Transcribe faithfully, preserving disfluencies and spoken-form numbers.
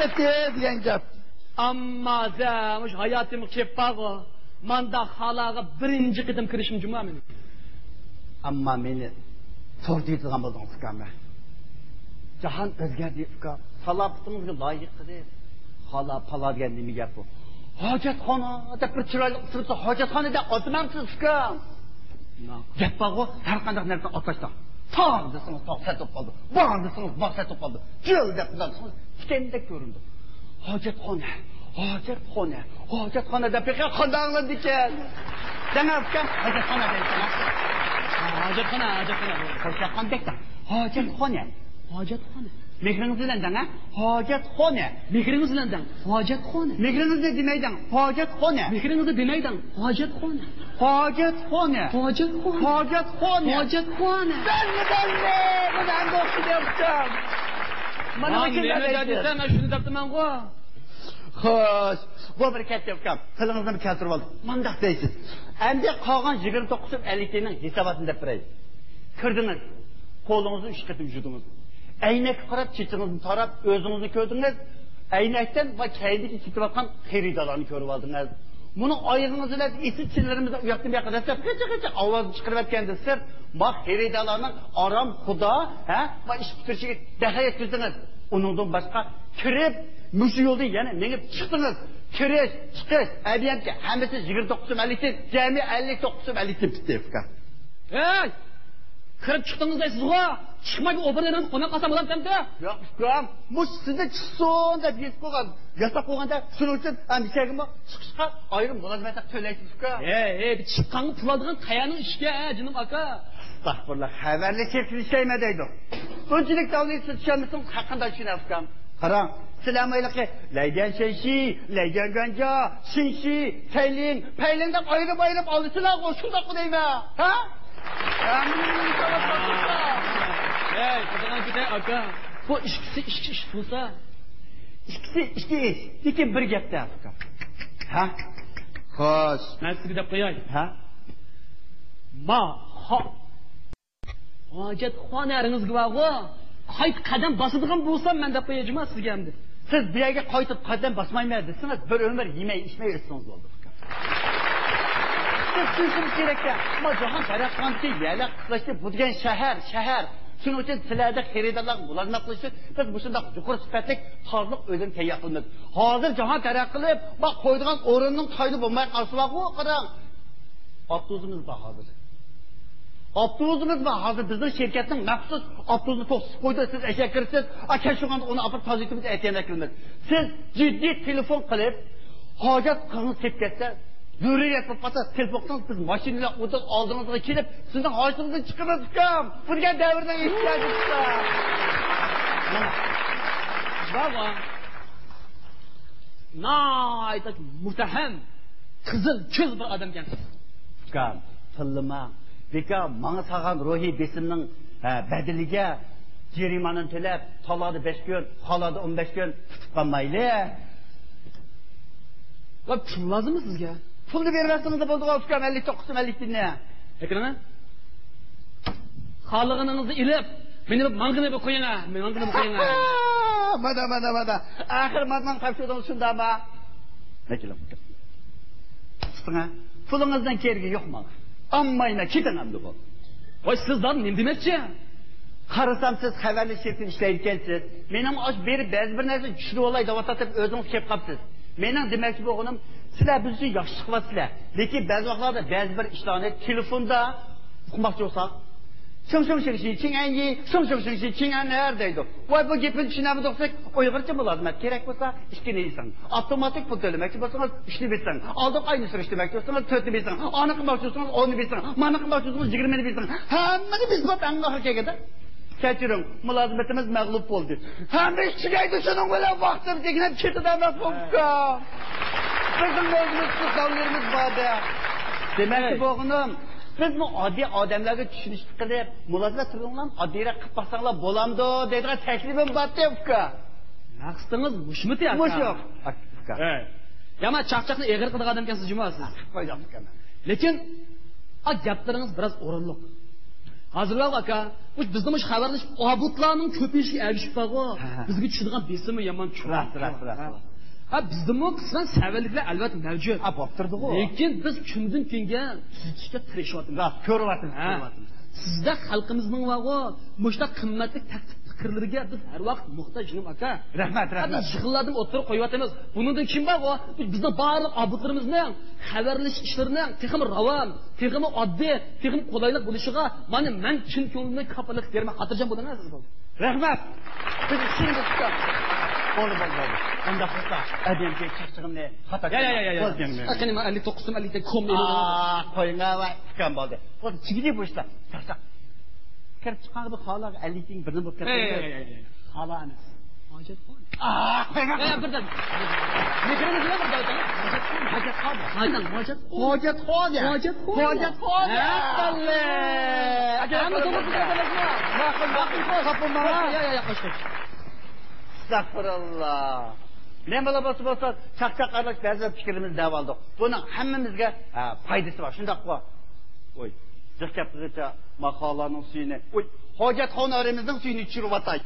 دەپتى دېگەن گەپ. ئەمما سەن مۇشۇ ھاياتىمغا كېلىپ بارغۇ، مانداق خالاغا بىرىنچى قېتىم كىرىشىم جۇمۇ مېنىڭ. ئەمما مېنى تور دېيىدىغان بولدۇڭىز ئۇكام. جاھان ئۆزگەردى ئۇكام. سالاپىتىڭىزگە لايىق قىلىپ، خالا پالا دېگەن نېمە گەپ بۇ؟ ھاجەتخانا دەپ بىر چىرايلىق ئىسىم، ھاجەتخانا دەپ ئاتىمامسىز ئۇكام؟ گەپ بارغۇ، ھەر قانداق نەرسىنى ئاتاشتا. تاغ دېسىڭىز تاغ سەت بولۇپ قالىدۇ. باغ دېسىڭىز باغ سەت بولۇپ قالىدۇ. چۆل دەپ قىلسىڭىز تىكەندەك كۆرۈنىدۇ. ھاجەتخانا، ھاجەتخانا، ھاجەتخانا دەپ بېقىڭ قانداق ئاڭلىنىدىكەن؟ دەڭە ئۇكام، ھاجەتخانا دەيسەن. ھاجەتخانا، ھاجەتخانا. قوشاققاندەك دەڭ. ھاجەتخانا. ھاجەتخانا. مېھرىڭىز بىلەن دەڭە. ھاجەتخانا. مېھرىڭىز بىلەن دەڭ. ھاجەتخانا. مېھرىڭىزنى دېمەي دەڭ. ھاجەتخانا. مېھرىڭىزنى دېمەي دەڭ. ھاجەتخانا. ھاجەتخانا. ھاجەتخانا. ھاجەتخانا. ھاجەتخانا. بەللى، بەللى. مانا ئەمدى ئوخشىدى ئۇكام. مانا مانا مۇشۇنداق نېمە دەيسىز. دېسە، مەن شۇنى دەپتىمەنغۇ. خوش، بۇ بىر كەتتى ئۇكام. تىلىڭىزنى بىر كەلتۈرۈۋالدىم. مانداق دەيسىز. ئەمدى قالغان يىگىرمە توققۇز سوم ئەللىك تىيىننىڭ ھېساباتىنى دەپ بېرەي. كىردىڭىز. قولىڭىزنى ئۈچ قېتىم يۇدۇڭىز. ئەينەككە قاراپ چېچىڭىزنى تاراپ ئۆزىڭىزنى كۆردىڭىز. ئەينەكتىن ۋە كەينىدىكى كېتىۋاتقان خېرىدارلارنى كۆرۈۋالدىڭىز. مۇنۇ ئايىغىڭىز بىلەن ئېسىل چىنىلىرىمىزنى ئۇياقتىن بۇياققا دەسسەپ غىچە-غىچە ئاۋاز چىقىرىۋەتكەندىن سىرت، ما خېرىدارلارنىڭ ئارام خۇدا، ھە، ما ئىش پۈتتۈرۈشىگە دەخلى يەتكۈزدىڭىز. ئۇنىڭدىن باشقا كىرىپ، مۇشۇ يولدىن يەنە مېڭىپ چىقتىڭىز. كىرىش، چىقىش، ئەبىيەنتكە ھەممىسى يىگىرمە توققۇز سوم ئەللىك تىيىن، جەمئىي ئەللىك توققۇز سوم ئەللىك تىيىن پۈتتى ئۇكا. ھەي! كىرىپ چىقتىڭىز دەيسىزغۇ! چىقماي بىر ئوبوروتنى قوناق قالسام بولامتى؟ ياق ئۇكام، مۇشۇ سىزدە چىقسۇن دەپ يېزىپ قويغان، ياساپ قويغاندا، شۇنىڭ ئۈچۈن ئەمدى ئىچەرگىمۇ چىقىشقا ئايرىم مۇلازىمەت ھەققى تۆلەيسىز ئۇكا. ھەي، ھەي، بىر چىققانغا پۇل ئالىدىغان قەيەرنىڭ ئىشىكى، ھە، جېنىم ئاكا؟ ئەستەغپۇرۇللا، خەۋەرلىك شىركەتتە ئىشلەيمەن دەيدۇ. ئۇنچىلىك داۋلىنى سىز چۈشەنمىسىڭىز، ھەققىندا چۈشىنە ئۇكام. قاراڭ، سىلەرمۇ ھېلىقى لەيدەن شەنشى، لەيدەن گۇەنجا، شىنشى، پەيلىڭ، پەيلىڭ دەپ ئايرىم-ئايرىم ئالىسىلەرغۇ، شۇنداقمۇ دەيمەن؟ ھە؟ ھەي، قىزىغان كېتەي، ئاكا. بۇ ئىككىسى ئىككى ئىش بولسا. ئىككىسى ئىككى ئىش، لېكىن بىر گەپتە، ئاكا. ھە؟ خوش. مەن سىزگە دەپ قوياي. ھە؟ ما، خا-، ھاجەتخانىڭىزگە بارغۇ، قايتا قەدەم باسىدىغان بولسام مەن دەپ قوياي جۇما سىزگە ئەمدى. سىز بۇ يەرگە قايتىپ قەدەم باسمايمەن دېسىڭىز، بىر ئۆمۈر يېمەي ئىچمەي ئۆتسىڭىز بولدى. سىز چۈشىنىشىڭىز كېرەككەن، ما جاھان تەرەققىي قىلغانكى يەرلەر قىسلاشتى، بۇ دېگەن شەھەر، شەھەر. شۇنىڭ ئۈچۈن سىلەردەك خېرىدارلارغا مۇلازىمەت قىلىش ئۈچۈن بىز مۇشۇنداق يۇقىرى سۈپەتلىك تازىلىق ئۆيلىرىنى تەييار قىلىمىز. ھازىر جاھان تەرەققىي قىلىپ، ما قويىدىغان ئورۇننىڭ تايىنى بولماي قالسىلاغۇ، قاراڭ. ئاپتوبۇسىمىز بار ھازىر. ئاپتوبۇسىمىز بار ھازىر. بىزنىڭ شىركەتنىڭ مەخسۇس ئاپتوبۇسىنى توختىتىپ قويدى. سىز ئەشەگە كىرىسىز، ئا، كەچ بولغاندا ئۇنى ئاپىرىپ تازىلىتىمىز، ئەتىگەنلەپ كېلىمىز. سىز جىددىي تېلېفون قىلىپ، ھاجەت قىلغىڭىز كېلىپ كەتسە، زۆرۈرىيەت بولۇپ قالسا، تېلېفون قىلسىڭىز، بىز ماشىنا بىلەن ئالدىڭىزغا كېلىپ، سىزنىڭ ھاجىتىڭىزنى چىقىرىمىز، ئۇكام. بۇ دېگەن دەۋرنىڭ ئېھتىياجى، ئۇكام. مانا. بابا. ناھايىتى مۇتتەھەم، قىزىل كۆز بىر ئادەمكەنسىز. ئۇكام، تىللىماڭ. بىكار ماڭا سالغان روھىي بېسىمنىڭ، ھە، بەدىلىگە جەرىمانىنى تۆلەپ، تالادا بەش كۈن، خالادا ئون بەش كۈن تۇتۇپ قالمايلى. ۋە پۇل لازىممۇ سىزگە؟ پۇلنى بېرىۋەتسىڭىز بولدىغۇ، ئۇكام، ئەللىك توققۇز سوم ئەللىك تىيىننى. ئەكىرىڭە. خالىغىنىڭىزنى ئېلىپ، مېنى بىر ماڭغىنى بىر قويۇڭە، ماڭغىنى بىر قويۇڭە. مانا، مانا، مانا. ئاخىر ماڭغان قاپشۇدىڭىز شۇنداقما؟ نەكىلىڭ. چىقتىڭە. پۇلىڭىزنىڭ كېرىكى يوق ماڭا. ئالمايمەن، كېتىڭ ئەمدى بۇ. ۋاي، سىز دادام نېمە دېمەكچى؟ قارىسام، سىز خەۋەرلىك شىركىتىدە ئىشلەيدىكەنسىز. مېنىڭ ئاشۇ بېرىپ بەزى بىر نەرسە چۈشۈرۈۋالاي دەۋاتاتتىم، ئۆزىڭىز كېلىپ قاپسىز. مېنىڭ دېمەكچى بولغىنىم، سىلەر بىز ئۈچۈن ياخشى ئىش قىلىۋاتىسىلەر. لېكىن بەزى ۋاقىتلاردا بەزى بىر ئىشلارنى تېلېفوندا ئۇقماقچى بولساق، شىڭ شىڭ شىڭ شى چىڭ ئەن يى، شىڭ شىڭ شىڭ شى چىڭ ئەن ئەر دەيدۇ. ۋاي، بۇ گېپىنى چۈشىنەلمىدۇق دېسەك، ئۇيغۇرچە مۇلازىمەت كېرەك بولسا، ئىككىنى يېزىڭ. ئاپتوماتىك پۇل تۆلىمەكچى بولسىڭىز، ئۈچنى بېسىڭ. ئالدىنقى ئاينى سۈرۈشتۈرمەكچى بولسىڭىز، تۆتنى بېسىڭ. ئانى قىلماقچى بولسىڭىز، ئوننى بېسىڭ. مانى قىلماقچى بولسىڭىز، يىگىرمىنى بېسىڭ. ھەممىنى بېسىپ، ئەڭ ئاخىرى كەلگەندە، كەچۈرۈڭ، مۇلازىمىتىمىز مەغلۇپ بولدى. ھەممە ئىش تۈگەيدۇ شۇنىڭ بىلەن، ۋاقتىم تۈگىنىپ كېتىدۇ ئەمەسمۇ، ئۇكام. بىزنىڭ ئۆزىمىز، داۋلىرىمىز بار-دە. دېمەكچى بولغىنىم، بىزمۇ ئاددىي ئادەملەرگە چۈشىنىشلىك قىلىپ، مۇلازىمەت تۈرىنىلا ئاددىيراق قىلىپ باقساڭلار بولامدۇ دەيدىغان تەكلىپىم بارتى، ئۇكا. مەقسىتىڭىز مۇشۇمىتى، ئاكا؟ مۇشۇ، ئۇكا. ھەي. يامان چاقچاقنى ئېغىر قىلىدىغان ئادەمكەنسىز جۇما سىز. قويدۇم، ئۇكا. لېكىن، ئا، گەپلىرىڭىز بىراز ئورۇنلۇق. ھازىر بارغۇ ئاكا، مۇشۇ بىزنىڭ مۇشۇ خەۋەرلىشىپ ئابۇتلارنىڭ كۆپىيىشىگە ئەگىشىپ بارغۇ. ھە، ھە. بىزگە چۈشىدىغان بېسىممۇ يامان چوڭ. راست، راست، راست، ھە. راست. ھە، بىزدىمۇ قىسمەن سەۋەنلىكلەر ئەلۋەتتە مەۋجۇت. ھە، بولۇپ تۇرىدىغۇ. لېكىن بىز كۈندىن كۈنگە تۈزىتىشكە تىرىشىۋاتىمىز. راست، كۆرۈۋاتىمىز، ھە. كۆرۈۋاتىمىز. سىزدەك خەلقىمىزنىڭ بارغۇ، مۇشۇنداق قىممەتلىك تەكلىپ پىكىرلىرىگە بىز ھەر ۋاقىت موھتاج، جېنىم ئاكا. رەھمەت، ھە، رەھمەت. بىز يىغىنلاردىن ئوتتۇرىغا قويۇۋاتىمىز. بۇنىڭدىن كېيىن بارغۇ، بىز بىزنىڭ بارلىق ئابۇتلىرىمىزنىڭ خەۋەرلىشىش ئىشلىرىنىڭ تېخىمۇ راۋان، تېخىمۇ ئاددىي، تېخىمۇ قولايلىق بولۇشىغا مانا مەن چىن كۆڭلۈمدىن كاپالەتلىك بېرىمەن، خاتىرجەم بولۇڭ، ئەزىز بالام. رەھمەت. بىز ئىشىمىزنى تۇتۇپ. بولدى، بولدى، بولدى. ئۇنداق بولسا، ئادەمگە چاقچىقىمنى خاتا يا، يا، يا، يا، يا. بولدى، يا. قېنى، ماڭا ئەللىك توققۇز سوم، ئەللىك تەڭ كوم بېرىڭ. ئاھ، قويۇڭ، ۋاي، ئۇكام، بولدى. بولدى، چىگىدى بۇ ئىشلار. چاقچاق. كىرىپ چىققانغا بىر خالاغا ئەللىك تەڭ بىرنى بولۇپ كەتتى. يا، يا، يا، يا، يا. خالا ئەمەس. ھاجەتخانا. ئاھ، قويۇڭ. يا، يا، بىردەم. مېكرونى بىلەن بىر دەۋەتەڭ. ھاجەتخانا. ھاجەتخانا. ھاجەتخانا. ھاجەتخانا. ھاجەتخانا. ھەپتەللە. ئاكا، ھەممە توغرا بىلىدىڭىزمۇ؟ ماقۇل، ماقۇل، خوش. خوش، خوش. يا، يا، يا، خوش، خوش. ئەستەغپۇرۇللا. نېمىلا بولسا بولسۇن، چاقچاق ئارىلاش بەزى پىكىرلىرىمىزنى دەۋالدۇق. بۇنىڭ ھەممىمىزگە، ھە، پايدىسى بار، شۇنداققۇ؟ ۋوي، جىق گەپ قىلغىچە ماقالانىڭ سۈيىنى، ۋوي، ھاجەتخانا ئارىمىزنىڭ سۈيىنى چۈشۈرۈۋاتاي.